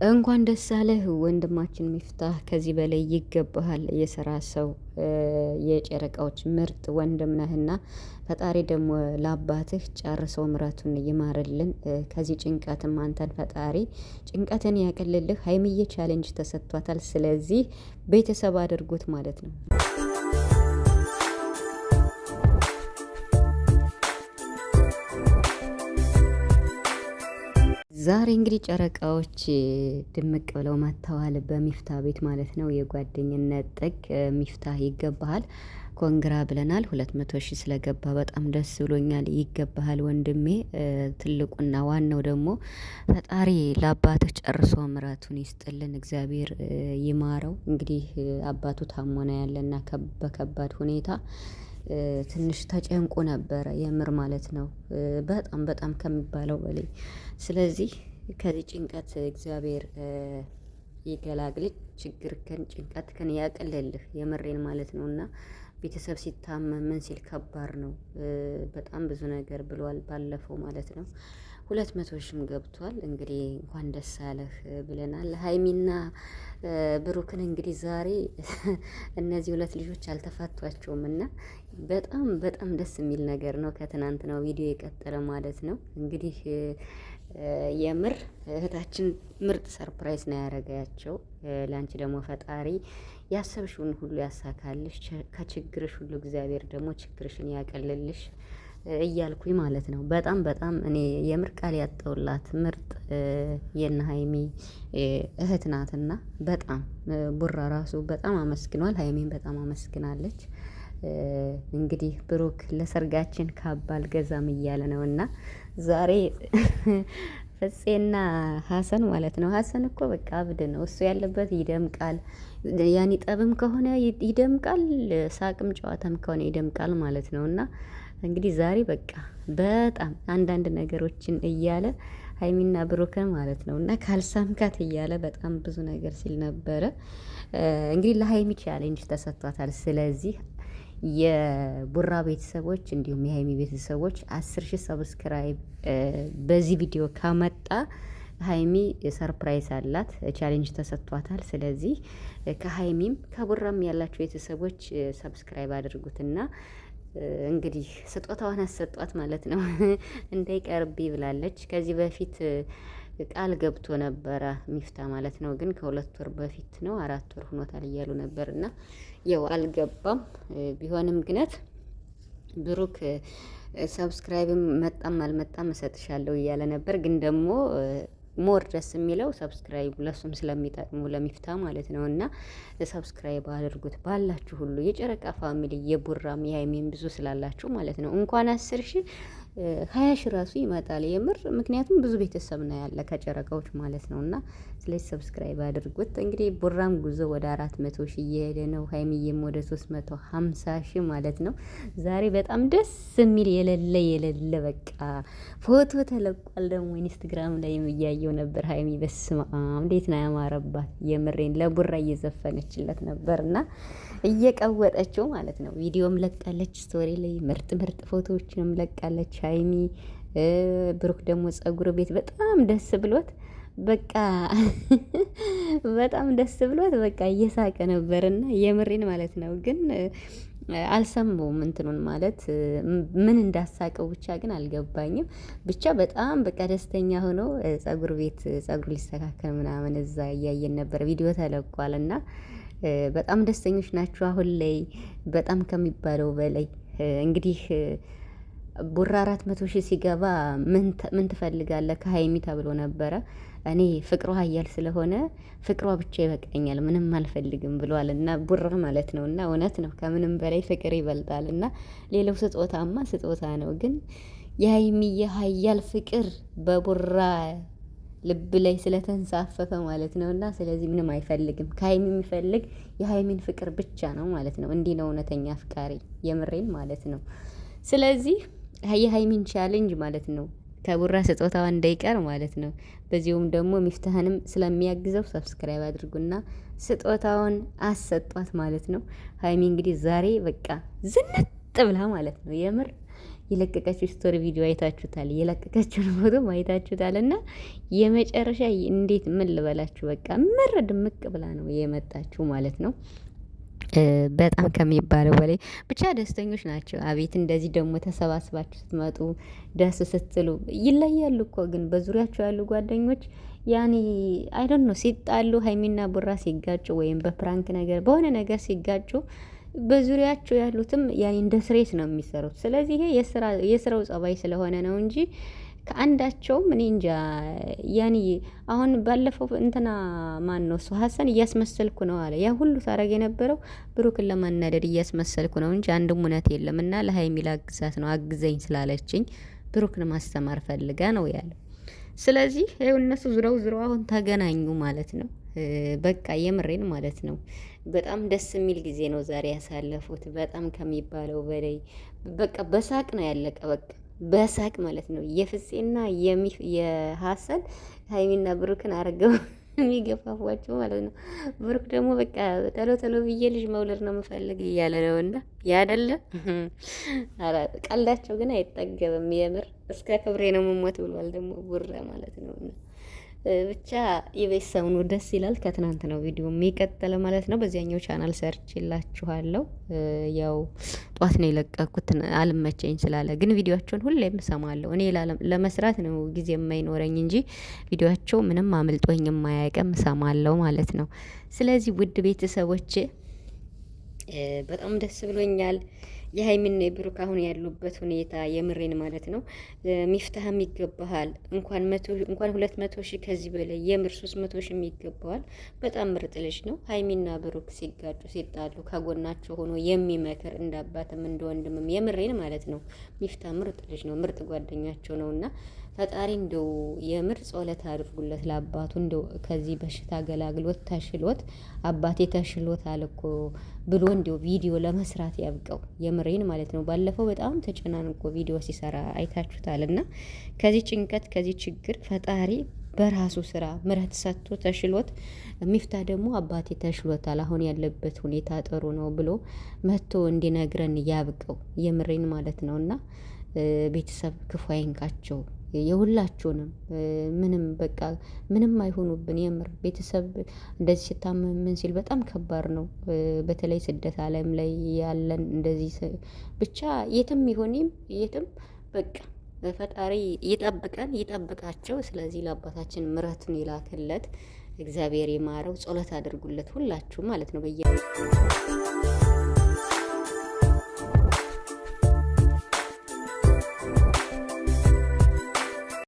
እንኳን ደስ አለህ ወንድማችን ሚፍታህ፣ ከዚህ በላይ ይገባሃል። የስራ ሰው የጨረቃዎች ምርጥ ወንድም ነህና ፈጣሪ ደግሞ ለአባትህ ጨርሰው ምረቱን ይማርልን። ከዚህ ጭንቀትም አንተን ፈጣሪ ጭንቀትን ያቅልልህ። ሀይሚዬ challenge ተሰጥቷታል። ስለዚህ ቤተሰብ አድርጉት ማለት ነው። ዛሬ እንግዲህ ጨረቃዎች ድምቅ ብለው መጥተዋል በሚፍታ ቤት ማለት ነው። የጓደኝነት ጥግ ሚፍታህ ይገባሃል፣ congra ብለናል። 200,000 ስለገባ በጣም ደስ ብሎኛል። ይገባሃል ወንድሜ። ትልቁና ዋናው ደግሞ ፈጣሪ ለአባትህ ጨርሶ ምረቱን ይስጥልን፣ እግዚአብሔር ይማረው። እንግዲህ አባቱ ታሞ ነው ያለና በከባድ ሁኔታ ትንሽ ተጨንቆ ነበረ የምር ማለት ነው። በጣም በጣም ከሚባለው በላይ። ስለዚህ ከዚህ ጭንቀት እግዚአብሔር ይገላግል፣ ችግርህን ጭንቀትህን ያቅልልህ የምሬን ማለት ነው። እና ቤተሰብ ሲታመም ምን ሲል ከባድ ነው። በጣም ብዙ ነገር ብሏል ባለፈው ማለት ነው። 200 ሺህም ገብቷል። እንግዲህ እንኳን ደስ አለህ ብለናል። ሀይሚና ብሩክን እንግዲህ ዛሬ እነዚህ ሁለት ልጆች አልተፋቷቸውም እና በጣም በጣም ደስ የሚል ነገር ነው። ከትናንት ነው ቪዲዮ የቀጠለ ማለት ነው። እንግዲህ የምር እህታችን ምርጥ surprise ነው ያደረጋቸው። ለአንቺ ደግሞ ፈጣሪ ያሰብሽውን ሁሉ ያሳካልሽ፣ ከችግርሽ ሁሉ እግዚአብሔር ደግሞ ችግርሽን ያቀልልሽ እያልኩኝ ማለት ነው። በጣም በጣም እኔ የምር ቃል ያጣሁላት ምርጥ የነ ሀይሚ እህት ናትና በጣም ቡራ ራሱ በጣም አመስግኗል። ሀይሚን በጣም አመስግናለች። እንግዲህ ብሩክ ለሰርጋችን ካባ አልገዛም እያለ ነው እና ዛሬ ፍፄና ሀሰን ማለት ነው። ሀሰን እኮ በቃ አብድ ነው እሱ ያለበት ይደምቃል። ያኔ ጠብም ከሆነ ይደምቃል፣ ሳቅም ጨዋታም ከሆነ ይደምቃል ማለት ነው እና እንግዲህ ዛሬ በቃ በጣም አንዳንድ ነገሮችን እያለ ሀይሚና ብሩክን ማለት ነው እና ካልሳምካት እያለ በጣም ብዙ ነገር ሲል ነበረ። እንግዲህ ለሀይሚ challenge ተሰጥቷታል። ስለዚህ የቡራ ቤተሰቦች እንዲሁም የሀይሚ ቤተሰቦች 10,000 subscribe በዚህ ቪዲዮ ካመጣ ሀይሚ surprise አላት፣ challenge ተሰጥቷታል። ስለዚህ ከሀይሚም ከቡራም ያላቸው ቤተሰቦች subscribe አድርጉትና እንግዲህ ስጦታዋን አሰጧት ማለት ነው። እንዳይቀርብ ብላለች። ከዚህ በፊት ቃል ገብቶ ነበረ ሚፍታ ማለት ነው። ግን ከ2 ወር በፊት ነው 4 ወር ሆኖታል እያሉ ነበር እና ያው አልገባም። ቢሆንም ግነት ብሩክ subscribe ም መጣም አልመጣም እሰጥሻለሁ እያለ ነበር። ግን ደግሞ more ደስ የሚለው subscribe ለሱም ስለሚጠቅሙ ለሚፍታ ማለት ነው። እና subscribe አድርጉት ባላችሁ ሁሉ የጨረቃ family የቡራም የሀይሜን ብዙ ስላላችሁ ማለት ነው። እንኳን 10,000 20,000 ራሱ ይመጣል የምር ምክንያቱም ብዙ ቤተሰብ ነው ያለ ከጨረቃዎች ማለት ነው። እና ስለዚህ subscribe አድርጉት። እንግዲህ ቡራም ጉዞ ወደ 400,000 እየሄደ ነው። ሀይሚዬም ወደ 350,000 ማለት ነው። ዛሬ በጣም ደስ የሚል የሌለ የሌለ በቃ ፎቶ ተለቋል። ደግሞ ኢንስትግራም ላይ እያየው ነበር። ሀይሚ በስመ አብ እንዴት ነው ያማረባት! የምሬን ለቡራ እየዘፈነችለት ነበርና እየቀወጠችው ማለት ነው። ቪዲዮም ለቃለች story ላይ ምርጥ ምርጥ ፎቶዎችንም ለቃለች ሀይሚ። ብሩክ ደግሞ ጸጉር ቤት በጣም ደስ ብሎት በቃ በጣም ደስ ብሎት በቃ እየሳቀ ነበርና የምሬን ማለት ነው። ግን አልሰማውም እንትኑን ማለት ምን እንዳሳቀው ብቻ ግን አልገባኝም። ብቻ በጣም በቃ ደስተኛ ሆኖ ጸጉር ቤት ጸጉር ሊስተካከል ምናምን እዛ እያየን ነበር፣ ቪዲዮ ተለቋል እና በጣም ደስተኞች ናቸው አሁን ላይ በጣም ከሚባለው በላይ። እንግዲህ ቡራ 400,000 ሲገባ ምን ትፈልጋለህ ከሀይሚ ተብሎ ነበረ። እኔ ፍቅሯ ሀያል ስለሆነ ፍቅሯ ብቻ ይበቃኛል ምንም አልፈልግም ብሏል። እና ቡራ ማለት ነው። እና እውነት ነው፣ ከምንም በላይ ፍቅር ይበልጣል። እና ሌላው ስጦታማ ስጦታ ነው፣ ግን የሀይሚዬ ሀያል ፍቅር በቡራ ልብ ላይ ስለተንሳፈፈ ማለት ነው። እና ስለዚህ ምንም አይፈልግም ከሀይሚ የሚፈልግ የሀይሚን ፍቅር ብቻ ነው ማለት ነው። እንዲህ ነው እውነተኛ አፍቃሪ፣ የምሬን ማለት ነው። ስለዚህ የሀይሚን challenge ማለት ነው ከቡራ ስጦታዋ እንዳይቀር ማለት ነው። በዚሁም ደግሞ ሚፍታህንም ስለሚያግዘው subscribe አድርጉና ስጦታውን አሰጧት ማለት ነው። ሀይሚ እንግዲህ ዛሬ በቃ ዝንጥ ብላ ማለት ነው የምር የለቀቀችው story ቪዲዮ አይታችሁታል፣ የለቀቀችውን ፎቶ አይታችሁታል። እና የመጨረሻ እንዴት ምን ልበላችሁ፣ በቃ ምር ድምቅ ብላ ነው የመጣችሁ ማለት ነው። በጣም ከሚባለው በላይ ብቻ ደስተኞች ናቸው። አቤት እንደዚህ ደግሞ ተሰባስባችሁ ስትመጡ ደስ ስትሉ ይለያሉ እኮ ግን በዙሪያቸው ያሉ ጓደኞች ያኔ I don't know ሲጣሉ ሀይሚና ቡራ ሲጋጩ ወይም በ prank ነገር በሆነ ነገር ሲጋጩ በዙሪያቸው ያሉትም ያኔ እንደ ስሬት ነው የሚሰሩት። ስለዚህ ይሄ የስራው ጸባይ ስለሆነ ነው እንጂ ከአንዳቸውም እኔ እንጃ። ያኔ አሁን ባለፈው እንትና ማን ነው እሱ ሀሰን እያስመሰልኩ ነው አለ። ያ ሁሉ ሳረግ የነበረው ብሩክን ለማናደድ እያስመሰልኩ ነው እንጂ አንድም እውነት የለም። እና ለሀይሚ ላግዛት ነው አግዘኝ ስላለችኝ ብሩክን ማስተማር ፈልጋ ነው ያለው። ስለዚህ ይኸው እነሱ ዙረው ዙረው አሁን ተገናኙ ማለት ነው። በቃ የምሬን ማለት ነው። በጣም ደስ የሚል ጊዜ ነው ዛሬ ያሳለፉት። በጣም ከሚባለው በላይ በቃ በሳቅ ነው ያለቀ። በቃ በሳቅ ማለት ነው። የፍፄና የሀሰን ሀይሚና ብሩክን አርገው የሚገፋፏቸው ማለት ነው። ብሩክ ደግሞ በቃ ተሎ ተሎ ብዬ ልጅ መውለድ ነው የምፈልግ እያለ ነው። እና ያደለ ቀልዳቸው ግን አይጠገብም። የምር እስከ ክብሬ ነው የምሞት ብሏል ደግሞ ቡራ ማለት ነው። ብቻ የቤተሰብ ነው ደስ ይላል። ከትናንት ነው ቪዲዮ የሚቀጥል ማለት ነው። በዚያኛው ቻናል ሰርችላችኋለሁ። ያው ጧት ነው የለቀኩት አልመቸኝ ስላለ፣ ግን ቪዲዮቸውን ሁሌም እሰማለሁ። እኔ ለመስራት ነው ጊዜ የማይኖረኝ እንጂ ቪዲዮቸው ምንም አምልጦኝ የማያውቅም እሰማለሁ ማለት ነው። ስለዚህ ውድ ቤተሰቦቼ በጣም ደስ ብሎኛል። የሀይሚና የብሩክ አሁን ያሉበት ሁኔታ የምሬን ማለት ነው። ሚፍታህም ይገባሃል። እንኳን መቶ እንኳን 200,000 ከዚህ በላይ የምር 300,000 ይገባዋል። በጣም ምርጥ ልጅ ነው። ሀይሚና ብሩክ ሲጋጩ ሲጣሉ ከጎናቸው ሆኖ የሚመክር እንደ አባትም እንደ ወንድምም የምሬን ማለት ነው። ሚፍታ ምርጥ ልጅ ነው። ምርጥ ጓደኛቸው ነውና ፈጣሪ እንደው የምር ጸሎት አድርጉለት ለአባቱ እንደው ከዚህ በሽታ ገላግሎት ተሽሎት አባቴ ተሽሎታል እኮ ብሎ እንደው ቪዲዮ ለመስራት ያብቀው። የምሬን ማለት ነው። ባለፈው በጣም ተጨናንቆ ቪዲዮ ሲሰራ አይታችሁታል። እና ከዚህ ጭንቀት ከዚህ ችግር ፈጣሪ በራሱ ስራ ምረት ሰጥቶ ተሽሎት፣ ሚፍታ ደግሞ አባቴ ተሽሎታል አሁን ያለበት ሁኔታ ጥሩ ነው ብሎ መጥቶ እንዲነግረን ያብቀው። የምሬን ማለት ነው። እና ቤተሰብ ክፉ አይንካቸው። የሁላችሁንም ምንም በቃ ምንም አይሆኑብን። የምር ቤተሰብ እንደዚህ ሲታመም ምን ሲል በጣም ከባድ ነው። በተለይ ስደት ዓለም ላይ ያለን እንደዚህ ብቻ የትም ይሁንም የትም በቃ ፈጣሪ ይጠብቀን ይጠብቃቸው። ስለዚህ ለአባታችን ምሕረቱን ይላክለት፣ እግዚአብሔር ይማረው። ጸሎት አድርጉለት ሁላችሁ ማለት ነው በየ